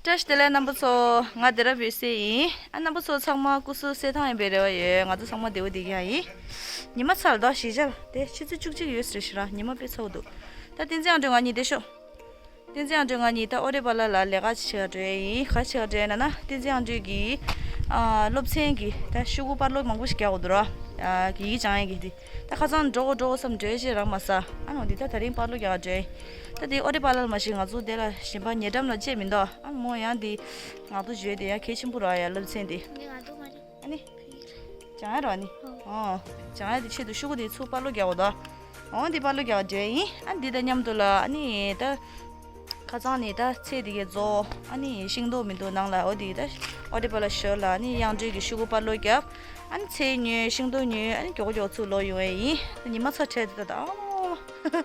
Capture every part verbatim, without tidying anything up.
བཀྲ་ཤིས་བདེ་ལེགས་རྣམ་པ་ཚོ། ང་སྡེ་ར་བོད་སེ་ཡིན། ཨ་རྣམ་པ་ཚོ་ཚང་མ་སྐུ་གཟུགས་གསལ་ཐང་ཡིན་པའི་རེ་བ་ཡོད། ང་ཚོ་ཚང་མ་བདེ་པོ་བསྡད་ཀྱི་ཡིན། ཉི་མ་ཚ་ལ་དྭགས་གཞིས་ཆགས་དེ་ཆུ་ཚོད་བཅུ་གཅིག་ཡོད་ཟེར་ཤི་ར། ཉི་མ་དཔེ་ཚ་པོ་འདུག་ད་བསྟན་འཛིན་དབྱངས་སྒྲོན་ང་གཉིས་བསྡད་ཤོག་བསྟན་འཛིན་དབྱངས་སྒྲོན་ང་གཉིས་ད་ཨོ་ཌི་པ་ལར་ལ་ལས་ཀ་བྱེད་ག་འགྲོ་ཡ་ཡིན། ག་བྱེད་ག་འགྲོ་ཡ་ན་ན། བསྟན་འཛིན་དབྱངས་སྒྲོན་གྱི་ཨ་སློབ་ཚན་གྱི་ད་ཤོག་གུ་པར་སློག་མང་པོ་ཞིག་རྒྱག་དགོས་འདུག་ར། ཨ་ཡི་གེ་སྦྱང་ཡ་གི་དེ། ད་ཁ་སང་འགྲོ་གོ་འགྲོ་གོ་བསམ་འགྲོ་ཡ་ཅིག་རག་མ་སོང་། ཨ་ནོ་འདི་ད་དེ་རིང་པར་སློག་རྒྱག་ག་འགྲོ་ཡ་ཡིན། ད་དེ་ཨོ་ཌི་པ་ལར་མ་གཞི་ང་ཚོ་དེ་ལ་གཞན་པ་ཉེ་འགྲམ་ལ་བཅད་མི་འདུག་ཨ་མོ་ཡང་དེ་ང་ཚོ་བརྗོད་དེ་ཡ་གལ་ཆེན་པོ་ར་ཡ་སློབ་ཚན་དེ། འདི་ང་ཚོ་མ་རེད། ཨ་ནི། སྦྱང་ཡ་རོ་ནི། ཨོ། སྦྱང་ཡ་དེ་ཆེད་དུ་ཤོག་གུ་དེ་ཚུར་པར་སློག་རྒྱག་དགོས་དོ། ཨོ་འདི་པར་སློག་རྒྱག་རྒྱུ་ཡིན། ཨ་འདི་དང་མཉམ་དུ་ལ་ཨ་ནི་ད། ཁ་སང་ནི་ད་ཚེ་འདི་གའི་རྫོགས། ཨ་ནི་ཤིང་ཏོག་མི་འདུག་ནང་ལ། ཨོ་འདི་ད་ཨོ་ཌི་པ་ལར་ཞོར་ལ་ཨ་ནི་དབྱངས་སྒྲོན་གྱི་ཤོག་གུ་པར་སློག་རྒྱབ། ཨ་ནི་ཚལ་ཉོས། ཤིང་ཏོག་ཉོས། ཨ་ནི་མགྱོགས་མགྱོགས་ཚུར་ལོག་ཡོང་བ་ཡིན། ད་ཉི་མ་ཚ་ཁྲལ་དེ་ད་ད་ཨ་མ་མ་མ།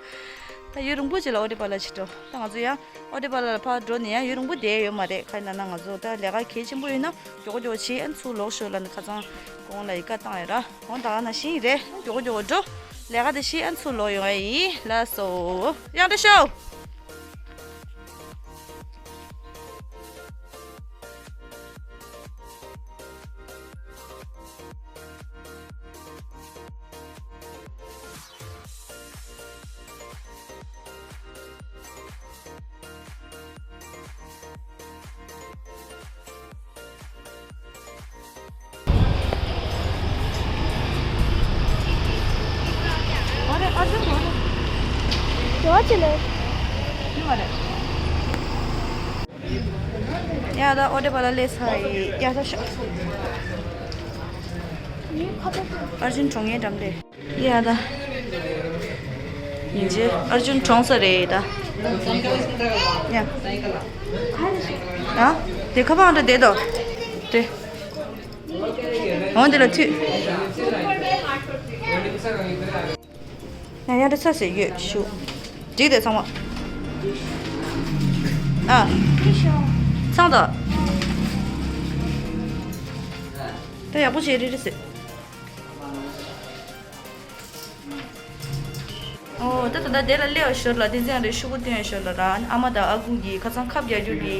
ད་ཡུན་རིང་པོ་ཅིག་ལ་ཨོ་ཌི་པ་ལར་ཅིག་འགྲོ། ད་ང་ཚོ་ཡང་ཨོ་ཌི་པ་ལར་ལ་ཕར་འགྲོ་ནས་ཡང་ཡུན་རིང་པོ་བསྡད་ཡོད་མ་རེད། ག་ཡིན་ལབ་ན་ང་ཚོ་ད་ལས་ཀ་གལ་ཆེན་པོ་ཡོད་ན་མགྱོགས་མགྱོགས་བྱེད། ཨ་ནི་ཚུར་ལོག་ཞོར་ལ་ནི་ཁ་སང་གོང་ལ་ཡི་ག་བཏང་ཡོད་ར། འོ་ད་ག་ནང་བཞིན་རེད། མགྱོགས་མགྱོགས་འགྲོ། ལས་ཀ་དེ་བྱེད། ཨ་ནི་ཚུར་ལོག་ཡོང་ཡ་ཡིན། ལགས་སོ། ཡང་འདྲི་ཤོག་ཡ་ད་ཨོ་ཌི་པ་ལར་སླེབས་ཚར་ཡིན། ཡ་ད་ཤོག་ཨར་ཇུན་གྲོངས་ངེས་འགྲམ་རེད། ཡ་ད། ཡིན་རྗེས་ཨར་ཇུན་གྲོངས་ས་རེད་ད། ཡ། ཨ། དེ་ཁ་པར་འདྲ་བསྡད་དོ། དེ། འོ་འདི་ལ་མཐུད། ཡ་ཡ་འདྲ་ཚ་ཟེར་ཡོད་ཞུ། འགྲིག་དེ་ཚང་མ། ཨ། ཚང་དང་། ད་ཡག་པོ་བྱེད་རེ་རེ་ཟེར། ཨོ། ད་ད་ལྟ་དེ་ལ་སླེབས་པའི་ཞོར་ལ་བསྟན་འཛིན་རེ་ཤོག་གུ་སྟོན་ཞོར་ལ་ར། ཨ་མ་དང་ཨ་ཁུ་གིས་ཁ་སང་ཁབ་རྒྱག་རྒྱུ་གི་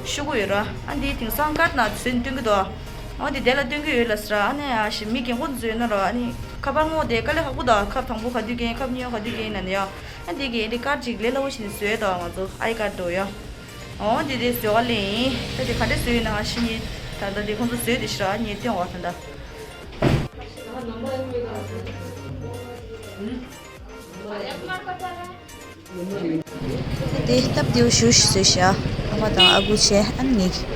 ཤོག་གུ་ཡོད་ར། ཨ་འདི་དེང་སང་ཀར་ནང་བཟོས་ནས་སྟོན་གི་འདུག་ཨོ་འདི་དེ་ལ་སྟོན་གི་ཡོད་ལ་ཟེར་ར། ཨ་ནི་ཨ་ཞིག་མི་རྒན་གོག་ཚོ་ཡོད་ན་ར། ཨ་ནི་ཁ་པར་སྔོག་དེ་དཀའ་ལས་ཁག་པོ་འདུག་ཁབ་དང་པོ་ག་དུས་སྐྱེལ། ཁབ་གཉིས་པ་ག་དུས་སྐྱེལ་ཡིན་ན་ནི་ཡ། ཨ་འདི་གི་འདི་ཀར་ཅིག་ལས་སླ་པོ་བྱས་ནས་བཟོས་འདུག་ང་ཚོ་ཨའི་ཀར་འདུག་ཡ། ཨོ་འདི་དེ་བཟོ་ག་ལེན་ཡིན། ད་དེ་ག་འདྲས་བཟོས་ཡོད་ན་ཨ་ཞིག་ནི་ད་ལྟ་དེ་ཁོང་ཚོ་བཟོས་དེ་ཤི་ར། ཨ་ནི་སྟོན་བ་ད་ལྟ། དེ་སྟབས་བདེ་པོ་ཞེ་པོ་ཞིག་བཟོས་ཤག་ཨ་མ་དང་ཨ་ཁུ་བྱས་ཨ་ནི་ངེད་ཀྱི།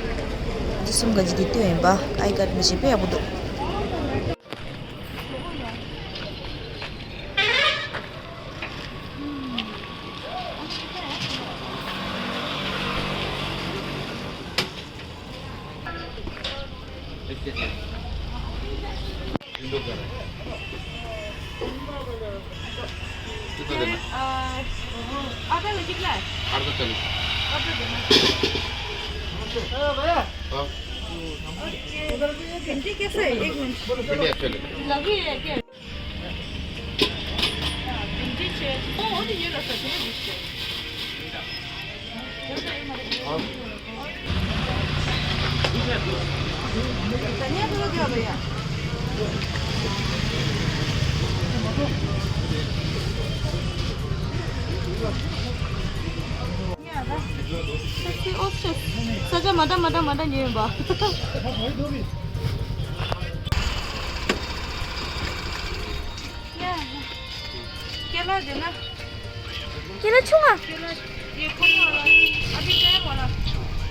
ང་ཚོ་གསུམ་ག་ཅིག་དེ་སྟོན་ཡིན་པ། ཨའི་ཀར་མི་བྱེད་པས་ཡག་པོ་འདུག कितना देना? अ, आटा का कितना है? आटा चालीस। आटा देना। हाँ। भिंडी कैसे है? एक मिनट। भिंडी अच्छे लगे। लगी है क्या? भिंडी छः। ओ, वो तो ये रखा था, बीस के। धनिया थोड़ा दिया भैया। ས་ཆ་མ་འདྲ་མ་འདྲ་མ་འདྲ་ཉོས་ཡོད་པ། केला देना। केला छुआ। केला, ये खाने वाला, अभी टाइम वाला,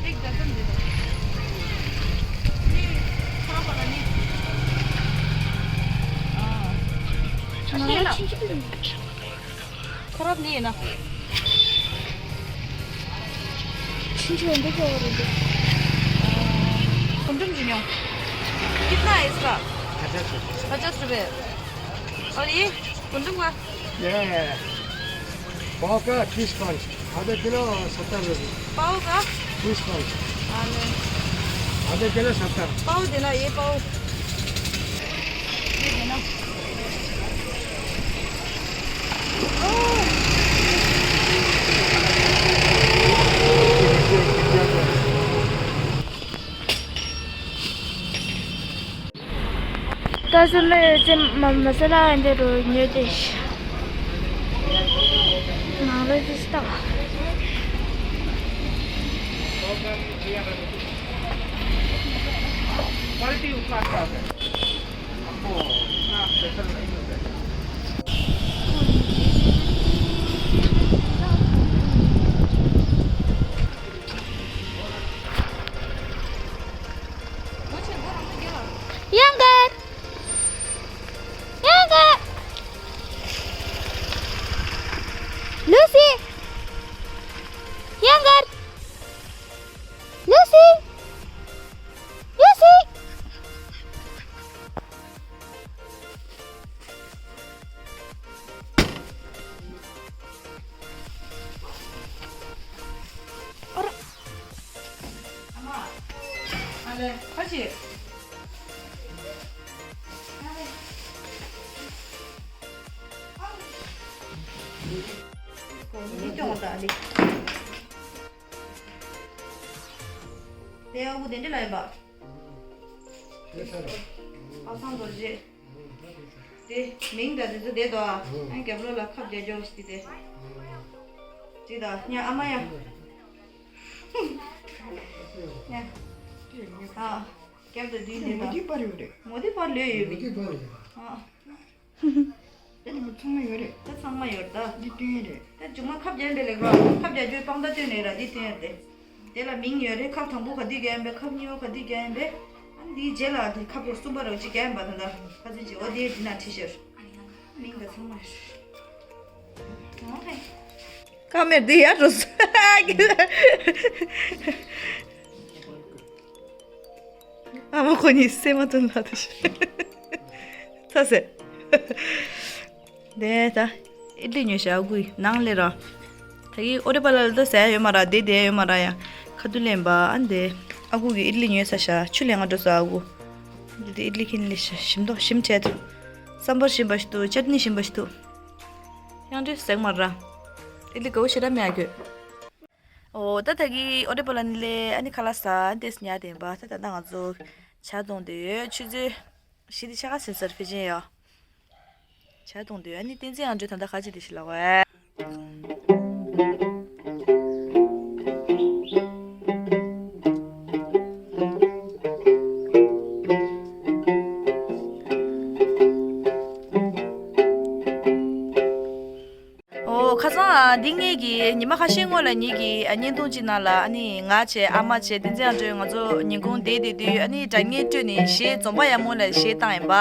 एक दर्जन दे दो। ये खराब वाला नहीं। हाँ। अच्छा है ना? खराब नहीं है ना? छिंचू अंदर क्या हो रही है? कुंदन जी ने। कितना है इसका? पचास रुपये। पचास रुपये। और ये कुंदन का? ये पाव का तीस पाँच, आधा किलो सत्तर रुपये। पाव का? तीस पाँच। हाँ, ले। आधा किलो सत्तर। पाव देना, ये पाव। ये देना। ओह। སུ་ལས་ཙེ་མ་མ་ས་ལ་འདི་རུ་ཉོས་ཏེ། ནང་ལ་ཅི་སྟག क्वालिटी उतना अच्छा है। हमको इतना बेहतर नहीं होता है। Younger! Younger! Lucy! Younger! Lucy! Lucy! དེ་ཨ་ཁུ་དེ་འདྲ་ལ་ཡིན་པ། དེ་ས་ར། པ་སངས་རྡོ་རྗེ། དེ་མིང་དང་དེ་ཚོ་བསྡད་དོ་ཨ། ཨ་རྒྱབ་ལོགས་ལ་ཁབ་རྒྱག་རྒྱོག་ཞིག་དེ། ཅི་ད་ཉ་ཨ་མ་ཡ། ཉ། ཨ། རྒྱབ་དང་མདུན་དེ་མོ་དེ་ད། པར་ཡོད་རེད། མོ་དེ་པར་ལོས་ཡོད་མོ་རེད། དེ་པར་ཡོད། ཨ། དེ་ནི་མི་ཚང་མ་ཡོད་རེད། ད་ཚང་མ་ཡོད་ད། འདི་སྟོན་རེད། ད་མཇུག་མ་ཁབ་རྒྱག་འདི་ལེགས་རོགས། ཁབ་རྒྱག་རྒྱུའི་དཔང་རྟགས་སྟོན་ནས་ར་འདི་སྟོན་རེད། དེ་ལ་མིང་ཡོད་རེད། ཁབ་དང་པོ་ག་དུས་རྒྱག་ཡིན་པས། ཁབ་གཉིས་པ་ག་དུས་རྒྱག་ཡིན་པས། ཨ་འདིའི་རྗེས་ལ་དེ་ཁབ་གསུམ་པ་རོགས་ཅིག་རྒྱག་ཡིན་པ་ད་ད་ཁ་ཚིག་ཅིག་འོ་དེ་འདི་ན་བྲིས་ཤར། མིང་ད་ཚང་མ་ཡོད། ཨོ་ཧེ། ཀ་མེར་འདི་ཡར་འགྲོ་སོང་། ཨ་མ་ཁོ་གཉིས་སེམས་མ་དོན་ལ་དུ་ཤི། ཚ་ཟེར། དེ་ད་ཨིད་ལི་ཉོས་ཤག་ཨ་ཁུས་ནང་ལས་ར། ད་གི་ཨོ་རེ་པ་ལ་ལ་ད་ཟ་ཡ་ཡོད་མ་ར། དེ་དེ་ཡོད་མ་ར་ཡ། ཁ་ཐུག་ལེན་པ་ཨ་འདི། ཨ་ཁུ་གི་ཨིད་ལི་ཉོས་ས་ཤག་ཆུ་ལེན་ག་འགྲོ་སོང་ཨ་ཁུ། འདི་དེ་ཨིད་ལི་ཁྱེར་ནས་ལས་ཤག་ཞིམ་མདོག་ཞིམ་བྲལ་འདུག་བསམ་པར་ཞིམ་པ་ཞིག་འདུག་ཅཊ་ནི་ཞིམ་པ་ཞིག་འདུག་དབྱངས་སྒྲོན་ཟེགས་མ་ར། ཨིད་ལི་དགའ་བོ་ཞེ་དྲག་མེད་ཨ་ཁུ། ཨོ་ད་ད་གི་ཨོ་རེ་པ་ལ་ནི་ལས་ཨ་ནི་ཁ་ལག་ཟ་ཏེས་ཉལ་བསྡད་པ། ད་ད་ལྟ་ང་ཚོ་ཇ་འཐུང་བསྡད་ཡོད། ཆུ་ཚོད་བཞི་དེ་ཕྱེད་ཀ་ཟིན་ཚར་ཕལ་ཆེར་ཡོད། ཇ་འཐུང་བསྡད་ཡོད། ཨ་ནི་བསྟན་འཛིན་དབྱངས་སྒྲོན་ད་ལྟ་ག་ཅི་དེ་ཞིག་ལབ་པས། ཨོ་ཁ་སང་ཨ་འདི་ངེད་ཀྱི་ཉི་མ་ཁ་ཤས་སྔོན་ལ་ངེད་ཀྱི་ཨ་བརྙན་ཐུང་ཅིག་ནང་ལ་ཨ་ནི་ང་བྱས་ཨ་མ་བྱས་བསྟན་འཛིན་དབྱངས་སྒྲོན་ང་ཚོ་ཉིན་གུང་བསྡད་བསྡད་དུས་ཨ་ནི་སྒྲ་སྙན་སྤྲོད་ནས་གཞས་འཛོམས་པ་ཡག་མོ་ལ་གཞས་བཏང་ཡིན་པ།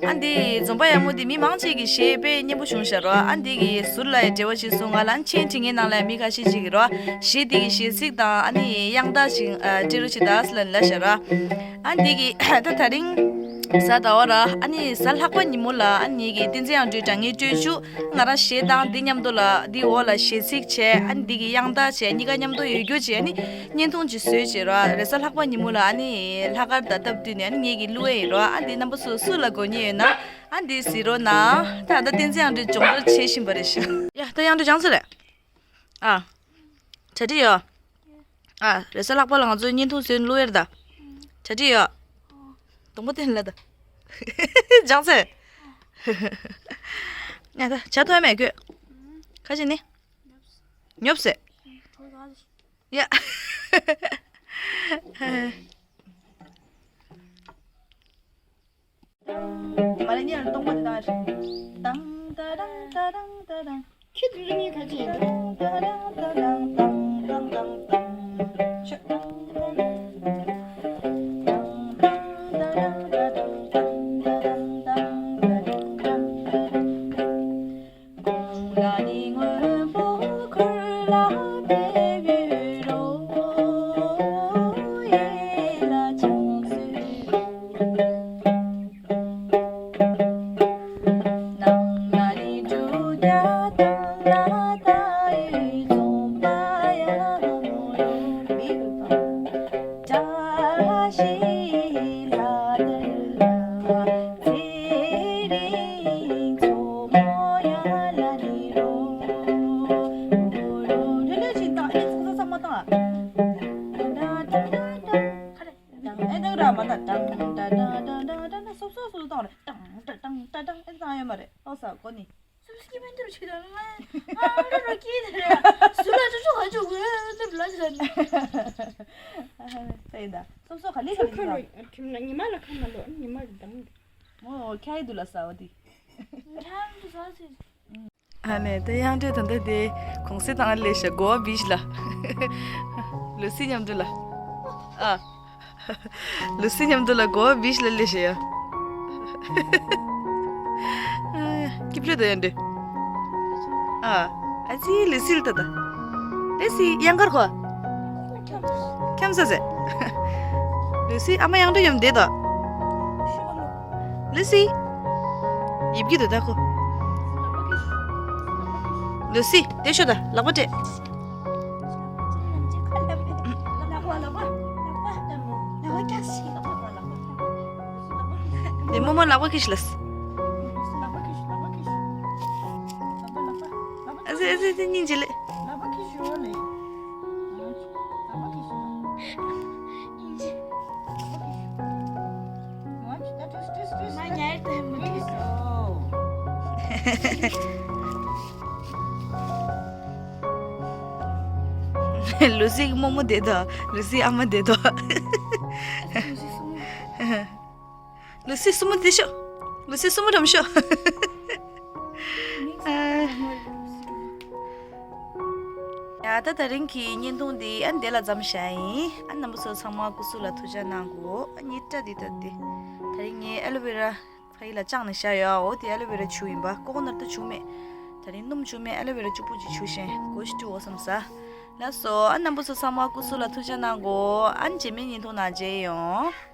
ཨ་འདི་འཛོམས་པ་ཡག་མོ་འདི་མི་མང་ཅིག་གིས་གཞས་དཔེ་སྙན་པོ་བྱུང་ཤག་རོ། ཨ་འདི་གི་ཟུར་ལ་ཡི་འབྲེལ་བ་བྱས་སོང་། ང་ལ་མཆན་བྲིས་མཁན་ནང་ལ་མི་ཁ་ཤས་ཅིག་གིས་རོ། གཞས་འདི་གི་གཞས་ཚིག་དང་ཨ་ནི་དབྱངས་རྟགས་ཤིག་ཨ་སྤྲད་རོགས་བྱེད་ད་ཟེར་ལབ་ནས་ལབ་ཤག་རོ། ཨ་འདི་གི་ད་ད་རིང་གཟའ་ཟླ་བ་ར་ཨ་ནི་གཟའ་ལྷག་པ་ཉིན་མོ་ལ་ཨ་ནི་གི་བསྟན་འཛིན་དབྱངས་སྒྲོན་སྒྲ་སྙན་སྤྲོད་བཅུག་ང་རང་གཞས་བཏང་འདི་མཉམ་དུ་ལ་འདི་འོག་ལ་གཞས་ཚིག་བྱས། ཨ་ནི་འདི་གི་དབྱངས་རྟགས་བྱས། གཉིས་ཀ་མཉམ་དུ་ཡོད་རྒྱུ་བྱས། ཨ་ནི་བརྙན་ཐུང་ཅིག་བཟོས་བྱས་རོ། རེས་གཟའ་ལྷག་པ་ཉིན་མོ་ལ་ཨ་ནི་ལྷག་དཀར་དང་སྟབས་བསྟུན་ནས་ཨ་ནི་ངེད་ཀྱིས་བླུག་ཡས་ཡིན་རོ། ཨ་འདི་རྣམ་པ་ཚོ་སུ་ལ་དགོས་མཁན་ཡོད་ན་ཨ་འདི་གཟིགས་རོགས་གནང་། ད་ད་བསྟན་འཛིན་དབྱངས་སྒྲོན་སྦྱོང་བརྡར་བྱེད་བཞིན་པ་རེད་ཤག་ཡ་ད་དབྱངས་སྒྲོན་སྦྱངས་ཚར་རེད། ཨ། གྲ་སྒྲིག་ཡོད། ཨ། རེས་གཟའ་ལྷག་པ་ལ་ང་ཚོའི་བརྙན་ཐུང་བཟོས་ནས་བླུག་ཡས་རེད་ད། གྲ་སྒྲིག་ཡོད། གདོང་པ་བསྟན་ལ་ད། སྦྱངས་ཚར། ཡ་ད་ཇ་འཐུང་ཡ་མེད་ཁྱོད། ཁ་ཅིག་ནི། ཉོབ་སེ། ཡ། མ་ལ་ཉལ་གདོང་པ་དེ་དང་། ཏང་ཏ་རང་ཏ་རང་ཏ་རང་། ཁྱེད་ཀྱི་རིང་ཡིན་ཁ་ཅན། ཏང་ཏ་རང་ཏ་རང་ཏང་ཏང་ཏང་ཏང་། ཆ། ཏང་ཏ་རང་ཏ་རང་ཏ་རང་ཏང་ཏ་རང་ཏང་། ཏང་ཏ་ཏང་ཨེ་བཏང་ཡོད་མ་རེད། ཨོ་ས་གོ་ནི། སུམ་སྐྱིད་མེད་འདིར་ཆུ་དང་ང་ང་རོ་རོ་སྐྱིད་དེ་ར་སུ་ལ་ཅོ་ཅོ་ཧ་ཅོ་གུ་ནི་བླ་ཅི་ལ་ནི། ད་ཡིན་ད་སོབ་སོ་ག་ལི་ག་ལི་ཁ་ལོ་ཁྱིམ་ན་ཉི་མ་ལ་ཁ་མ་ལོ་ཉི་མ་རི་དང་། མོ་ཁྱ་ཡི་དུ་ལ་ས་བ་དི། ཁྱམ་དུ་ས་སི། ཨ་ནེ་དེ་ཡང་དེ་ད་ལྟ་དེ་གོང་སེ་དང་ལས་ཤ་གོ་བ་བིཤ་ལ། ལུ་སི་མཉམ་དུ་ལ། ཨ། ལུ་སི་མཉམ་དུ་ལ་གོ་བ་བིཤ་ལ་ལས་ཤ་ཡ། ཨ། སྐྱིད་ལོས་ད་ཡང་དེ། ཨ། ཨ་ཙི་ལུ་སི་ལ་ད་ད། ལུ་སི་ཡང་གར་ཁོ། ཁྱམ་ས་ཟེ། ལུ་སི་ཨ་མ་ཡང་དེ་ཡོམ་དེ་ད། ལུ་སི། ཡིབ་ཀྱི་འདུག་ད་ཁོ། ལུ་སི། དེ་ཤོད་ད་ལག་པ་སྤྲད། དེ་རྨོ་མོ་ལག་པ་ཁྱེར་ཤི་ལ། ཨ་ཙི་ཨ་ཙི་ཨ་ཙི་སྙིང་རྗེ་ལེ། ལུ་སིའི་རྨོ་མོ་དེ་དང་ལུ་སིའི་ཨ་མ་དེ་དང་། ལུ་སི་སྲུ་མོ་དེ་ཤོག་ལུ་སི་སྲུ་མོ་འགྲམ་ཤོག་ཡ་ད་དེ་རིང་གི་བརྙན་ཐུང་འདི་ཨ་ནི་འདི་ལ་མཚམས་བཞག་ཡིན། ཨ་རྣམ་པ་ཚོ་ཚང་མ་སྐུ་གཟུགས་ལ་ཐུགས་ཅག་གནང་གོ་ཨ་ནི་སྐྲ་འདི་ད་འདི་དེ་རིང་ངས་ཨ་ལོ་ཝེ་ར་ཕ་ཡི་ལ་བཅག་ནས་བཞག་ཡོད། འོ་དེ་ཨ་ལོ་ཝེ་ར་ཆུ་ཡིན་པ། ཀོ་ཀོ་ནཊ་ད་ཆུ་མེད། དེ་རིང་སྣུམ་ཆུ་མེད། ཨ་ལོ་ཝེ་ར་གཅིག་པུ་ཅིག་ཆུ་བཞིན་གོ་ཤི་ཏུ་འོ་བསམ་ས། ལགས་སོ། ཨ་རྣམ་པ་ཚོ་ཚང་མ་སྐུ་གཟུགས་ལ་ཐུགས་ཅག་གནང་གོ་ཨ་ནི་རྗེས་མའི་བརྙན་ཐུང་ནང་མཇལ་ཡོང་།